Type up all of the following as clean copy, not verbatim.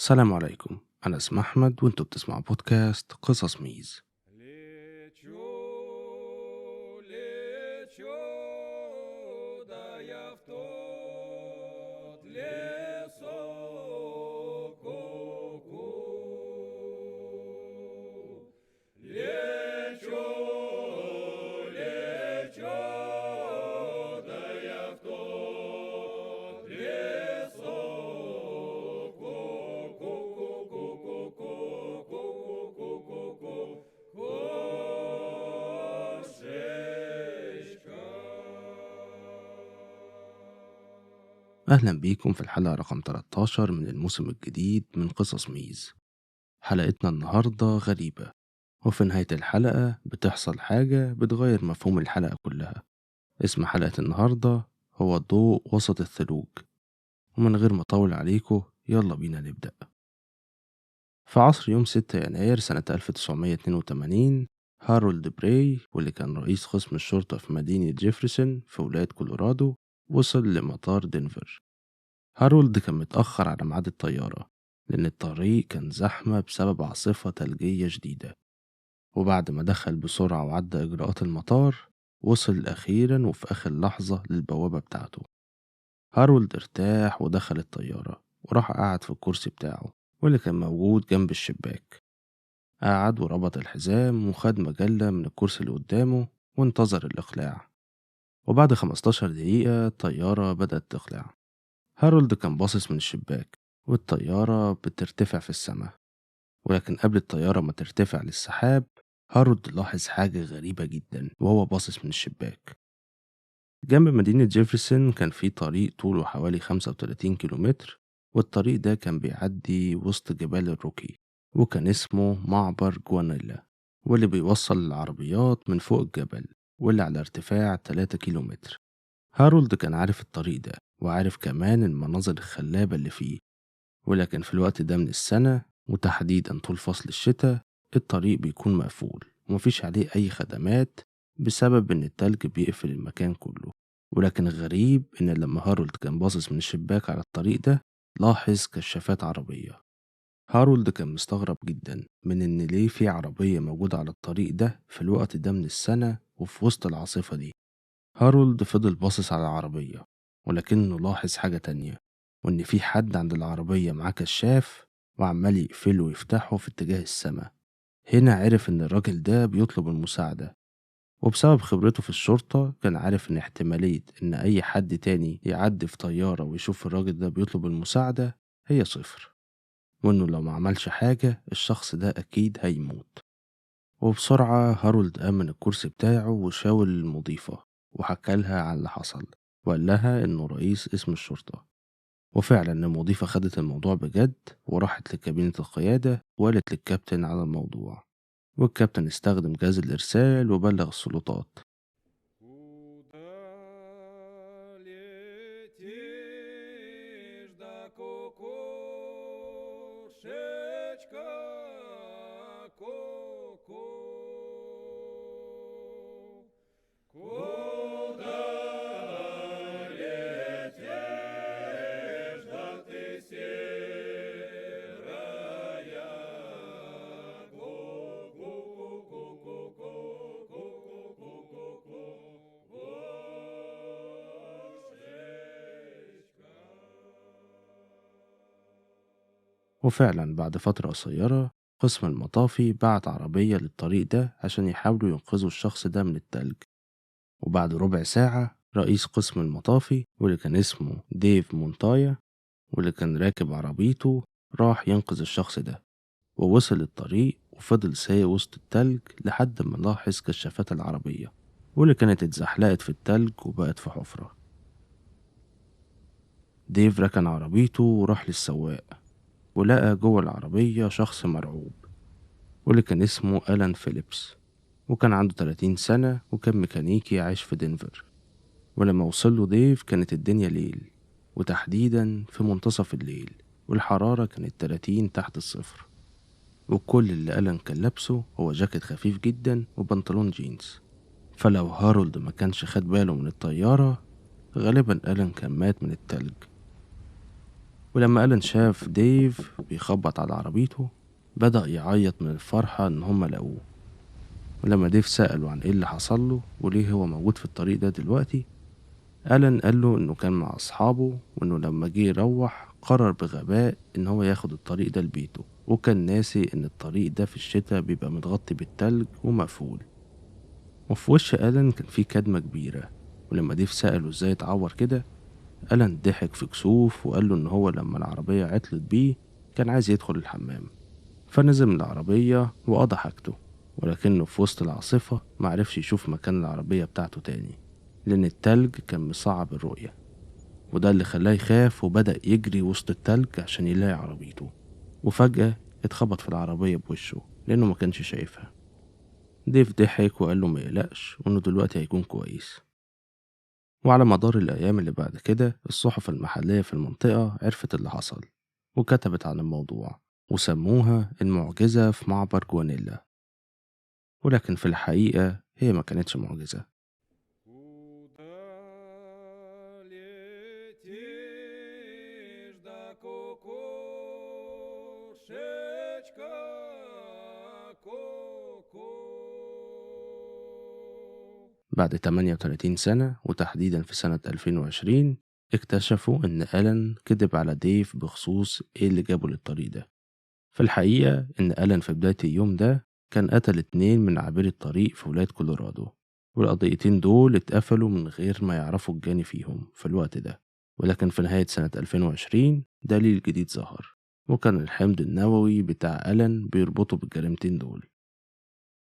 السلام عليكم، أنا اسمي أحمد وأنتوا بتسمعوا بودكاست قصص ميز. Лечу, да я в тот лесок, ку-ку. Лечу, лечу, да я в тот лесок, ку-ку-ку-ку-ку-ку-ку-ку-ку-ку. Кошечка. أهلا بيكم في الحلقة رقم 13 من الموسم الجديد من قصص ميز. حلقتنا النهاردة غريبة، وفي نهاية الحلقة بتحصل حاجة بتغير مفهوم الحلقة كلها. اسم حلقة النهاردة هو الضوء وسط الثلوج. ومن غير ما أطول عليكم يلا بينا نبدأ. في عصر يوم 6 يناير سنة 1982، هارولد براي واللي كان رئيس قسم الشرطة في مدينة جيفرسون في ولاية كولورادو وصل لمطار دنفر. هارولد كان متأخر على ميعاد الطيارة لأن الطريق كان زحمة بسبب عاصفة ثلجية شديدة. وبعد ما دخل بسرعة وعدى إجراءات المطار وصل أخيرا وفي آخر لحظة للبوابة بتاعته. هارولد ارتاح ودخل الطيارة وراح قعد في الكرسي بتاعه واللي كان موجود جنب الشباك. قعد وربط الحزام وخد مجلة من الكرسي اللي قدامه وانتظر الإقلاع. وبعد 15 دقيقة الطيارة بدأت تقلع. هارولد كان باصص من الشباك والطيارة بترتفع في السماء، ولكن قبل الطيارة ما ترتفع للسحاب هارولد لاحظ حاجة غريبة جدا وهو باصص من الشباك. جنب مدينة جيفرسون كان في طريق طوله حوالي 35 كيلومتر، والطريق ده كان بيعدي وسط جبال الروكي وكان اسمه معبر جوانيلا، واللي بيوصل العربيات من فوق الجبل واللي على ارتفاع 3 كيلومتر. هارولد كان عارف الطريق ده وعارف كمان المناظر الخلابة اللي فيه، ولكن في الوقت ده من السنة وتحديدا طول فصل الشتاء الطريق بيكون مقفول ومفيش عليه أي خدمات بسبب إن التلج بيقفل المكان كله. ولكن الغريب إن لما هارولد كان باصص من الشباك على الطريق ده لاحظ كشافات عربية. هارولد كان مستغرب جدا من إن ليه في عربية موجودة على الطريق ده في الوقت ده من السنة وفي وسط العاصفة دي. هارولد فضل باصص على العربية ولكنه لاحظ حاجة تانية، وإن في حد عند العربية معاه كشاف وعمال يقفله ويفتحه في اتجاه السماء. هنا عرف إن الراجل ده بيطلب المساعدة، وبسبب خبرته في الشرطة كان عارف إن احتمالية إن أي حد تاني يعدي في طيارة ويشوف الراجل ده بيطلب المساعدة هي صفر، وإنه لو ما عملش حاجة الشخص ده أكيد هيموت. وبسرعة هارولد قام من الكرسي بتاعه وشاور للمضيفة وحكى لها عن اللي حصل وقال لها إنه رئيس قسم الشرطة. وفعلا المضيفة خدت الموضوع بجد وراحت لكابينة القيادة وقالت للكابتن على الموضوع، والكابتن استخدم جهاز الإرسال وبلغ السلطات. Куда летишь, да кукушечка, ку-ку? Куда летишь, да ты серая, ку-ку-ку-ку-ку-ку-ку-ку-ку, кошечка. وفعلا بعد فترة قصيرة قسم المطافي بعت عربية للطريق ده عشان يحاولوا ينقذوا الشخص ده من التلج. وبعد ربع ساعة رئيس قسم المطافي واللي كان اسمه ديف مونتايا واللي كان راكب عربيته راح ينقذ الشخص ده، ووصل الطريق وفضل سايق وسط التلج لحد ما لاحظ كشافات العربية واللي كانت اتزحلقت في التلج وبقت في حفرة. ديف ركن عربيته وراح للسواق ولقى جوه العربية شخص مرعوب واللي كان اسمه ألان فيليبس، وكان عنده 30 سنة وكان ميكانيكي عايش في دنفر. ولما وصله ديف كانت الدنيا ليل، وتحديدا في منتصف الليل، والحرارة كانت 30 تحت الصفر، وكل اللي ألان كان لابسه هو جاكيت خفيف جدا وبنطلون جينز. فلو هارولد ما كانش خد باله من الطيارة غالبا ألان كان مات من التلج. ولما ألان شاف ديف بيخبط على عربيته بدأ يعيط من الفرحة إن هما لقوه. ولما ديف سأله عن إيه اللي حصل له وليه هو موجود في الطريق ده دلوقتي، ألان قال له إنه كان مع أصحابه، وإنه لما جه يروح قرر بغباء إن هو ياخد الطريق ده لبيته، وكان ناسي إن الطريق ده في الشتاء بيبقى متغطي بالتلج ومقفول. وفي وش ألان كان فيه كدمة كبيرة، ولما ديف سأله إزاي اتعور كده، ألان ضحك في كسوف وقال له إن هو لما العربية عطلت بيه كان عايز يدخل الحمام، فنزل من العربية وقضى حاجته، ولكنه في وسط العاصفة معرفش يشوف مكان العربية بتاعته تاني لأن التلج كان مصعب الرؤية، وده اللي خلاه يخاف وبدأ يجري وسط التلج عشان يلاقي عربيته. وفجأة اتخبط في العربية بوشه لأنه ما كانش شايفها. ديف ضحك وقال له ما يقلقش وإنه دلوقتي هيكون كويس. وعلى مدار الأيام اللي بعد كده الصحف المحلية في المنطقة عرفت اللي حصل وكتبت عن الموضوع وسموها المعجزة في معبر جوانيلا، ولكن في الحقيقة هي ما كانتش معجزة. Куда летишь, да кукушечка, ку-ку? بعد 38 سنة وتحديدا في سنة 2020 اكتشفوا إن ألان كذب على ديف بخصوص إيه اللي جابه للطريق ده. في الحقيقة إن ألان في بداية اليوم ده كان قتل 2 من عابري الطريق في ولاية كولورادو، والقضيتين دول اتقفلوا من غير ما يعرفوا الجاني فيهم في الوقت ده. ولكن في نهاية سنة 2020 دليل جديد ظهر، وكان الحمض النووي بتاع ألان بيربطه بالجريمتين دول.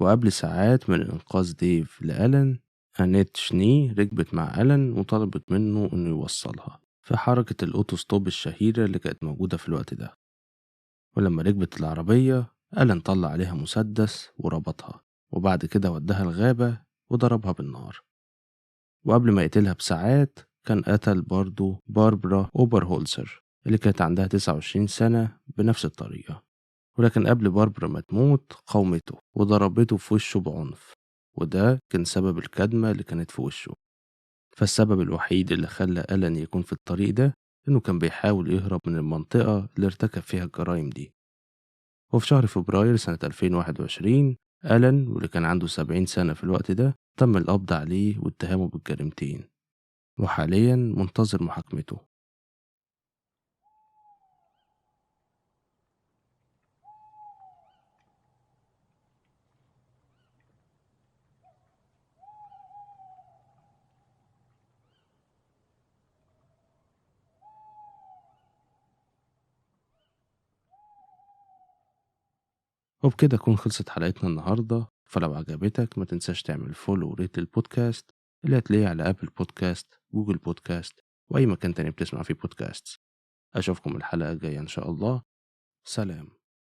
وقبل ساعات من إنقاذ ديف لألان، أنيت شني ركبت مع ألان وطلبت منه إنه يوصلها في حركة ال auto stop الشهيرة اللي كانت موجودة في الوقت ده. ولما ركبت العربية ألان طلع عليها مسدس وربطها، وبعد كده وداها الغابة وضربها بالنار. وقبل ما يقتلها بساعات كان قتل برضو باربرا أوبرهولسر اللي كانت عندها 29 سنة بنفس الطريقة، ولكن قبل باربرا ما تموت قاومته وضربته في وشه بعنف، وده كان سبب الكدمة اللي كانت في وشه. فالسبب الوحيد اللي خلى ألان يكون في الطريق ده إنه كان بيحاول يهرب من المنطقة اللي ارتكب فيها الجرائم دي. وفي شهر فبراير سنة 2021 ألان واللي كان عنده 70 سنة في الوقت ده تم القبض عليه واتهامه بالجريمتين، وحاليا منتظر محاكمته. وبكده تكون خلصت حلقتنا النهاردة. فلو عجبتك ما تنساش تعمل follow و rate للبودكاست اللي هتلاقيه على Apple Podcast، Google Podcast، وأي مكان تاني بتسمع فيه بودكاست. أشوفكم الحلقة الجاية إن شاء الله. سلام.